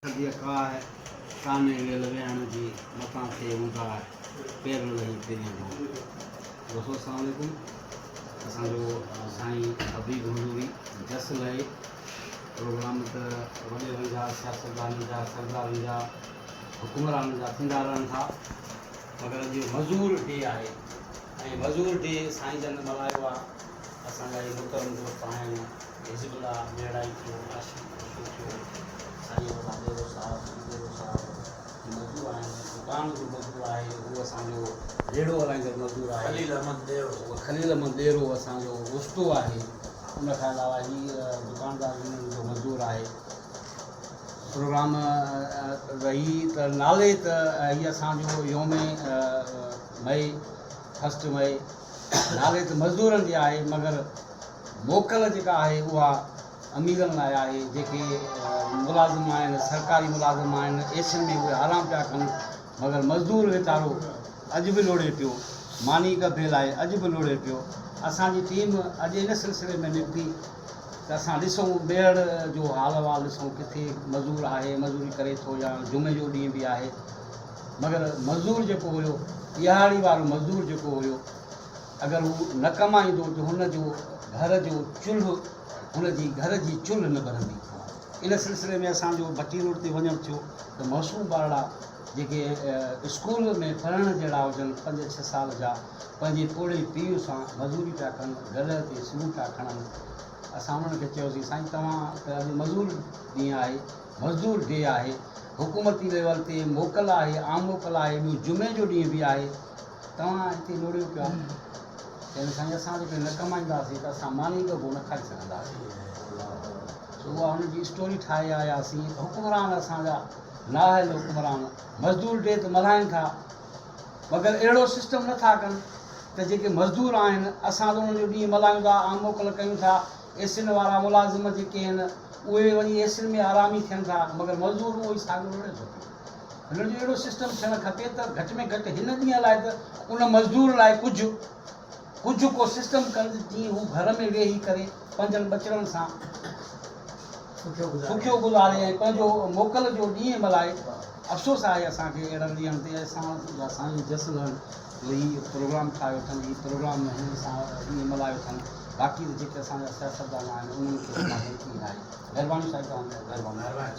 ٿڌيء ڪاهه ڪانهي ويل ويهڻ جي، متان ٿئي اونداهه، پير لهي پرينء جو. دوستو السلام عليڪم اسان جو سائين حبيب حضوري جس لهي پروگرام ته وڏيرن جا سياستدانن جا سردارن جا حڪمرانن جا ٿيندا رهن ٿا مگر اڄ مزور ڊي آهي ۽ مزور ڊي سائين جن ملهايو آهي اسان جا هي محترم دوست آهن حزب الله ميڙائي ٿيو، عاشق خوشو ٿيو، سائين وڏا ڏيرو صاحب، ڏيرو صاحب هي مزدور آهن، دڪان جو مزدور آهي، هو اسان جو ريڙهو هلائيندڙ مزدور آهي، خليل احمد ڏيرو. هو خليل احمد ڏيرو اسان جو اوستو آهي، ان کان علاوه هي دڪاندار يونين جو مزدور آهي. پروگرام رهي ته نالي ته هي اسان جو يوم مئي، فرسٽ مئي، نالي ته مزدورن جي آهي مگر موڪل جيڪا آهي اها اميرن لاء آهي جيڪي ملازم آهن سرڪاري ملازم آهن ايسين ۾ اهي آرام پيا ڪن مگر مزدور ويچارو اڄ به لوڙهي پيو ماني ڳڀي لاء اڄ به لوڙهي پيو اسان جي ٽيم اڄ ان سلسلي ۾ نڪتي ته اسان ڏسون ميهڙ جو حال احوال ڏسون ڪٿي مزور آهي مزوري ڪري ٿو يا جمعي جو ڏينهن به آهي مگر مزدور جيڪو هيو ڏهاڙي وارو مزدور جيڪو هيو اگر هو نه ڪمائيندو ته هن جو گهر جو چلهه هن جي گهر جي چلهه نه ٻرندي. ان سلسلي ۾ اسان جو ڀٽي روڊ تي وڃڻ ٿيو ته معصوم ٻارڙا جيڪي اسڪول ۾ پڙهڻ جهڙا هجن پنج ڇهه سال جا پنهنجي پوڙهي پيء سان مزوري پيا ڪن گڏهه تي سرون پيا کڻن اسان انهن کي چيوسين سائين توهان ته اڄ مزور ڏينهن آهي مزدور ڊي آهي حڪومتي ليول تي موڪل آهي عام موڪل آهي ٻيو جمعي جو ڏينهن به آهي توهان هتي لوڙيو پيا چين سائين اسان جيڪڏهن نه ڪمائينداسين ته اسان ماني ڳڀو نه کائي سگهنداسين سو اها هن جي اسٽوري ٺاهي آياسين حڪمران اسان جا نااهل حڪمران مزدور ڊي ته ملهائن ٿا مگر اهڙو سسٽم نه ٿا ڪن ته جيڪي مزدور آهن اسان ته انهن جو ڏينهن ملهايون ٿا عام موڪل ڪيون ٿا ايسين وارا ملازم جيڪي آهن اهي وڃي ايسين ۾ آرامي ٿين ٿا مگر مزدور اهو ئي ساڳيو لڙي ٿو پيو هنن جو اهڙو سسٽم ٿيڻ کپي ته گهٽ ۾ گهٽ هن ڏينهن لاء ته ان مزدور لاء ڪجهه ڪجهه ڪو سسٽم ڪن ته جيئن هو گهر ۾ ويهي ڪري پنهنجن ٻچڙن سان سکيو گذاري ۽ پنهنجو موڪل جو ڏينهن ملهائي. افسوس آهي اسان کي اهڙن ڏينهن تي اسان جا سائين جس لهن جو هي پروگرام ٺاهيو اٿن هي پروگرام هنن سان ڏينهن ملهايو اٿن باقي ته جيڪي اسان جا سياستدان آهن انهن کي ته ڪا ڳڻتي ناهي مهرباني سائين توهان جون مهربانيون.